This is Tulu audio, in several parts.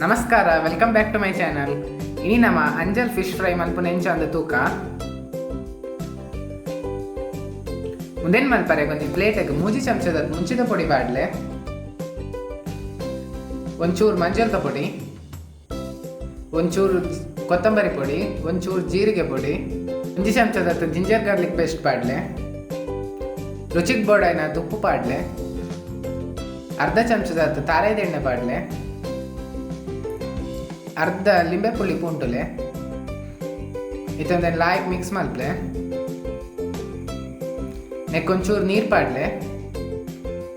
ನಮಸ್ಕಾರ, welcome back to my channel. ಇನಿ ನಮ್ಮ ಅಂಜಲ್ ಫಿಶ್ ಫ್ರೈ ಮಲ್ಪುನ ಎಂಚ ಅಂದ್ ತೂಕ. ಉಂದೆನ್ ಮಲ್ಪರೆ ಒಂಜಿ ಪ್ಲೇಟ್ಗ್ 3 ಚಮಚದ ಮುಂಚಿದ ಪೊಡಿ ಪಾಡ್ಲೆ, ಒಂಚೂರು ಮಂಜಲ್ದ ಪೊಡಿ, ಒಂಚೂರು ಕೊತ್ತಂಬರಿ ಪೊಡಿ, ಒಂಚೂರು ಜೀರಿಗೆ ಪೊಡಿ, 1 ಚಮಚದ ginger garlic paste ಪಾಡ್ಲೆ, ರುಚಿಗೆ ಬೋಡಾಯಿನ ಉಪ್ಪು ಪಾಡ್ಲೆ, ಅರ್ಧ ಚಮಚದ ತಾರಾಯ್ದ ಎಣ್ಣೆ ಪಾಡ್ಲೆ, ಅರ್ಧ ಲಿಂಬೆ ಪುಳಿ ಪುಂಟುಲೆ, ಇತ್ತೊಂದೆನ್ ಲಾಯ್ಕ್ ಮಿಕ್ಸ್ ಮಲ್ಪ್ಲೆ. ನೆಕ್ ಒಂಚೂರು ನೀರು ಪಾಡ್ಲೆ,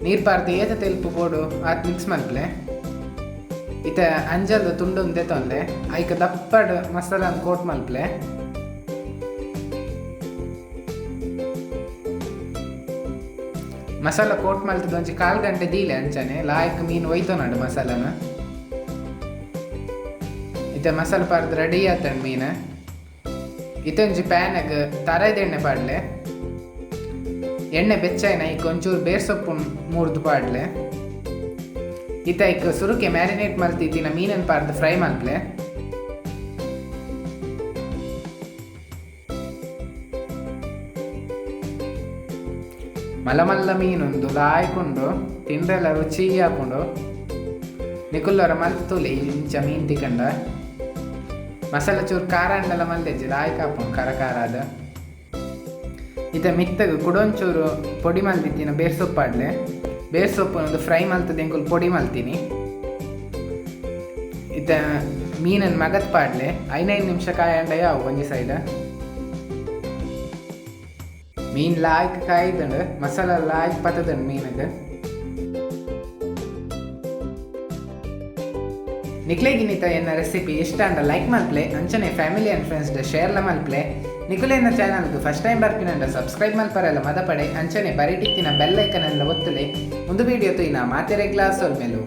ನೀರು ಪಾರ್ದು ಏತ ತೆಲ್ಪು ಬೋಡು ಆತ್ ಮಿಕ್ಸ್ ಮಲ್ಪ್ಲೆ. ಇತ್ತ ಅಂಜಲ್ದ ತುಂಡು ದೆತ್ತೊಂದೆ ಐಕ್ ದಪ್ಪಡ್ ಮಸಾಲ ಕೋಟ್ ಮಲ್ಪ್ಲೆ. ಮಸಾಲ ಕೋಟ್ ಮಲ್ತದ ಒಂಜಿ 1/4 ಗಂಟೆ ದೀಲೆ ಅಂಚನೆ ಲಾಯ್ಕ್ ಮೀನು ಒಯ್ತೊನಡು ಮಸಾಲನ. ಇತ್ತ ಮಸಾಲ ಪಾರ್ದು ರೆಡಿ ಆತಂಡ್ ಮೀನು. ಇತ್ತೊಂಜಿ ಪ್ಯಾನಗ್ ತಾರಾಯ್ದ ಎಣ್ಣೆ ಪಾಡ್ಲೆ, ಎಣ್ಣೆ ಬೆಚ್ಚಾಯಿನ ಐಕ್ ಒಂಚೂರು ಬೇರ್ಸೊಪ್ಪು ಮೂರ್ದು ಪಾಡ್ಲೆ. ಇತ್ತ ಐಕ್ ಸುರುಕೆ ಮ್ಯಾರಿನೇಟ್ ಮಲ್ತಿತ್ತಿನ ಮೀನನ್ ಪಾರ್ದು ಫ್ರೈ ಮಲ್ಪ್ಲೆ. ಮಲ್ಲ ಮಲ್ಲ ಮೀನುಂದು ಲಾಯ್ಕೊಂಡು ತಿಂಡ್ರೆಲ್ಲ ರುಚಿ ಹಾಕೊಂಡು ನಿಕುಲ್ಲರ ಮಲ್ತ್ ತೂಲೆ ಇಂಚ ಮೀನು ತಿಕ್ಕಂಡ. ಮಸಾಲ ಚೂರು ಖಾರ ಅಂಡಲ ಮಲ್ದೆಜ್ಜಿ ಲಾಯ್ಕ್ ಹಾಪುಂಡು ಖಾರ ಖಾರ ಅದ. ಇತ್ತ ಮಿತ್ತಗ್ ಕುಡೊಂಚೂರು ಪೊಡಿ ಮಲ್ದಿತ್ತಿನ ಬೇರ್ಸೊಪ್ಪು ಪಾಡ್ಲೆ. ಬೇರ್ಸೊಪ್ಪು ಒಂದು ಫ್ರೈ ಮಲ್ತದ ಎಂಕುಲು ಪೊಡಿ ಮಲ್ತೀನಿ. ಇತ್ತ ಮೀನನ್ ಮಗತ್ ಪಾಡ್ಲೆ 5 ನಿಮಿಷ ಕಾಯಂಡ ಯಾವು ಒಂಜಿ ಸೈಡ್. ಮೀನ್ ಲಾಯ್ಕ್ ಕಾಯ್ದಂಡು ಮಸಾಲ ಲಾಯ್ಕ್ ಪತ್ತದಂಡು ಮೀನಗ್. ನಿಕ್ಲೆಗಿನಿತ ಎನ್ನ ರೆಸಿಪಿ ಇಷ್ಟ ಅಂಡ ಲೈಕ್ ಮಲ್ಪ್ಲೆ, ಅಂಚನೆ family and friends share ಲ ಮಲ್ಪ್ಲೆ. ನಿಕುಲೆನ ಚಾನಲ್ಗೆ ಫಸ್ಟ್ ಟೈಮ್ ಬರ್ಪಿನಂಡ ಸಬ್ಸ್ಕ್ರೈಬ್ ಮಲ್ಪರೆಲ್ಲ ಮದಪಡೆ, ಅಂಚನೆ ಬರಿಟಿತ್ತಿನ ಬೆಲ್ ಐಕನ್ ಎಲ್ಲ ಒತ್ತುಲೆ. ಒಂದು ವಿಡಿಯೋ ತುಯ್ನ ಮಾತೆರೆ ಗ್ಲಾಸ್ ಮೇಲು.